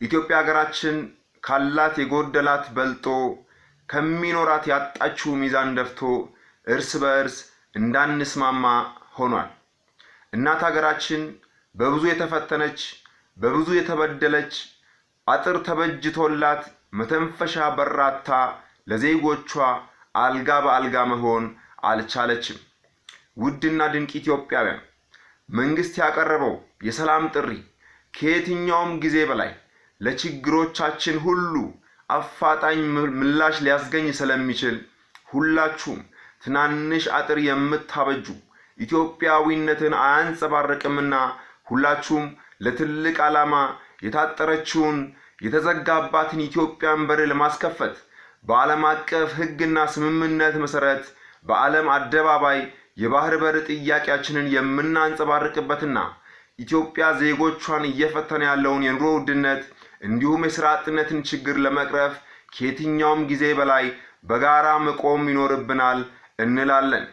ኢትዮጵያ ሀገራችን ካላት የጎደላት በልጦ ከሚኖራት ያጣችው ሚዛን ደፍቶ እርስ በእርስ እንዳንስማማ ሆኗል። እናት ሀገራችን በብዙ የተፈተነች፣ በብዙ የተበደለች፣ አጥር ተበጅቶላት መተንፈሻ በራታ ለዜጎቿ አልጋ በአልጋ መሆን አልቻለችም። ውድና ድንቅ ኢትዮጵያውያን፣ መንግስት ያቀረበው የሰላም ጥሪ ከየትኛውም ጊዜ በላይ ለችግሮቻችን ሁሉ አፋጣኝ ምላሽ ሊያስገኝ ስለሚችል ሁላችሁም ትናንሽ አጥር የምታበጁ ኢትዮጵያዊነትን አያንጸባርቅምና ሁላችሁም ለትልቅ ዓላማ የታጠረችውን የተዘጋባትን ኢትዮጵያን በር ለማስከፈት በዓለም አቀፍ ሕግና ስምምነት መሰረት በዓለም አደባባይ የባህር በር ጥያቄያችንን የምናንጸባርቅበትና ኢትዮጵያ ዜጎቿን እየፈተነ ያለውን የኑሮ ውድነት እንዲሁም የስራ አጥነትን ችግር ለመቅረፍ ከየትኛውም ጊዜ በላይ በጋራ መቆም ይኖርብናል እንላለን።